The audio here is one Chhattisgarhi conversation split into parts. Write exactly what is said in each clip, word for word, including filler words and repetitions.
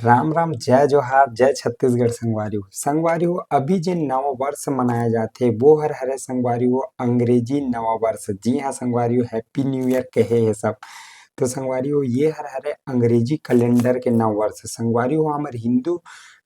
राम राम, जय जोहार, जय छत्तीसगढ़ संगवारी हो। संगवारी हो, अभी जेन नवा वर्ष मनाया जाथे, वो हर हरे संगवारी हो अंग्रेजी नवा वर्ष। जी हाँ संगवारी हो, Happy New Year कहे हे सब। तो संगवारी हो, ये हर हरे अंग्रेजी calendar के नव वर्ष। संगवारी हो, हमर हिंदू,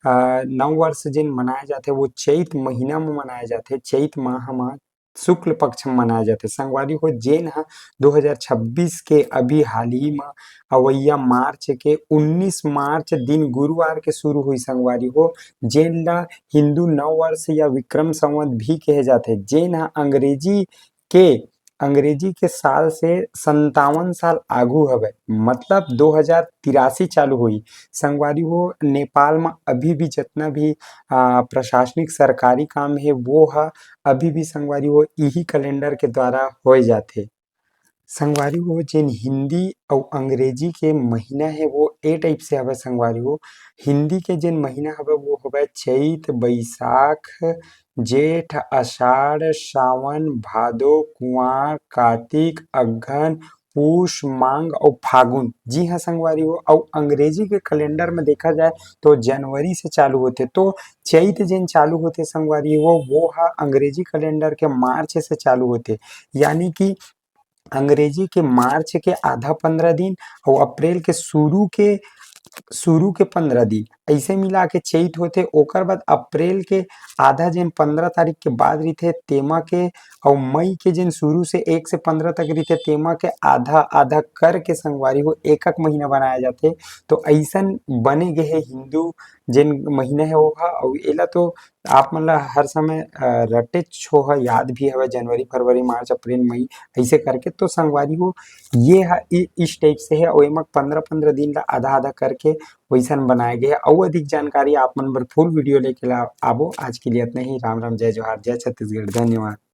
अ, नव वर्ष जेन मनाया जाथे, वो चैत महीना में मनाया जाथे। चैत माह म शुक्ल पक्ष में मनाया जाथे। संगवारी हो, जेन ह दो हज़ार छब्बीस के अभी हाल ही म अवइया मार्च के उन्नीस मार्च दिन गुरुवार के शुरू होही संगवारी हो, जेन ला हिंदू नव वर्ष या विक्रम संवत भी कहे जाथे, जेन ह अंग्रेजी के, अंग्रेजी के साल से संतावन साल आगू हवय, मतलब दो हज़ार तिरासी चालू होही। संगवारी हो, नेपाल म अभी भी जतना भी, आ, प्रशासनिक सरकारी काम हे, वो ह अभी भी संगवारी हो इही calendar के द्वारा होए जाथे। संगवारी हो, जेन हिंदी अउ अंग्रेजी के महीना हे, वो ए type से हवय संगवारी हो। हिंदी के जेन महीना हवय, वो हवय चैत, बैसाख, जेठ, आषाढ़, सावन, भादो, कुआर, कातिक, अगहन, पूस, मांग अउ फागुन। जी हाँ संगवारी हो, अउ अंग्रेजी के calendar में देखा जाए तो जनवरी से चालू होथे। तो चैत जेन चालू होथे संगवारी हो, वो ह अंग्रेजी calendar के मार्च से चालू होथे, यानी कि अंग्रेजी के मार्च के आधा पंद्रह दिन अउ अप्रैल के शुरू के, शुरू के पंद्रह दिन, अइसे मिला के चैत होथे। ओकर बाद अप्रैल के आधा, जेन पंद्रह तारीख के बाद रहिथे, तेमा के, अउ मई के जेन शुरू से एक से पंद्रह तक रहिथे, तेमा के आधा, आधा करके संगवारी हो एक, एक महीना बनाया जाथे। तो अइसन बने गे हे हिंदू जेन महीना हे ओहा, अउ एला तो आप मन ला हर समय, अ, रटेच हो ह याद भी हवय, जनवरी, फरवरी, मार्च, अप्रैल, मई, अइसे करके। तो संगवारी हो, ये ह इ-, इस type से हे, अउ एमा पंद्रह, पंद्रह दिन ला आधा, आधा करके वइसन बनाए गे हे। अउ अधिक जानकारी आप मन बर full video लेके ला आबो। आज के लिए इतना ही। राम राम, जय जोहार, जय छत्तीसगढ़, धन्यवाद।